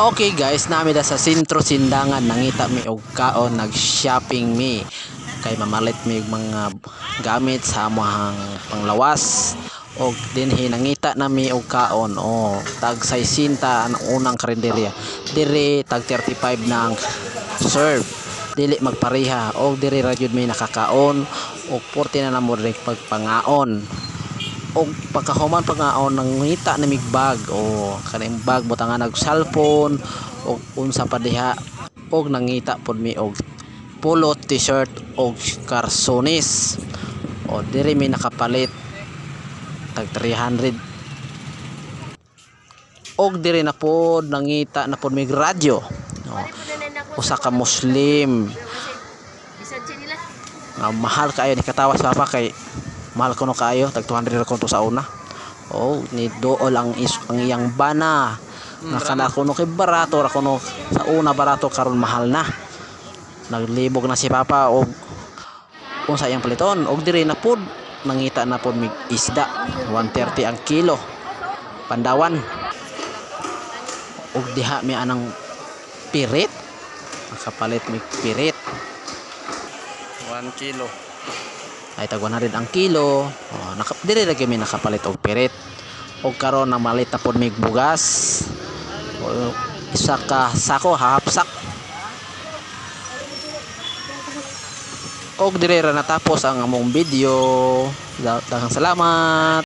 Okay guys, nami da sa sentro Sindangan, nangita mi og kaon, nag-shopping mi kay mamalit mi og mga gamit sa among panglawas. Og dinhi nangita nami og kaon, oh, tag 60 ang unang karinderya. Diri tag 35 na ang serve. Dili magpareha og diri ra jud mi nakakaon og porte na namo diri pagpangaon. Og pagkahuman pangaon, nangita na mig bag, o kaning bag butangan og cellphone og unsa pa diha, og nangita pod mi og polo T-shirt og karsones. O diri mi nakapalit tag 300. Og diri na pod nangita na pod mig radyo, o, usa ka Muslim nga mahal kaayo ni katawa sa papa kay mahal kuno kaayo, tag 200 ra kuno sa una. Oh, ni dool ang iyang bana nga kana kuno kay barato ra kuno sa una, barato, karon mahal na. Naglibog na si papa og unsa iyang paliton. Og diri na pod nangita na pod mig isda, 130 ang kilo, Pandawan. Og diha mi anang pirit, nakapalit mig pirit. 1 kilo. Ay tag 100 ang kilo. Oh, diri ra gyud mi nakapalit og pirit. Og karon namalit na pod mig bugas. O, isa ka sako, hapsak. Og diri ra natapos ang among video. Daghang salamat.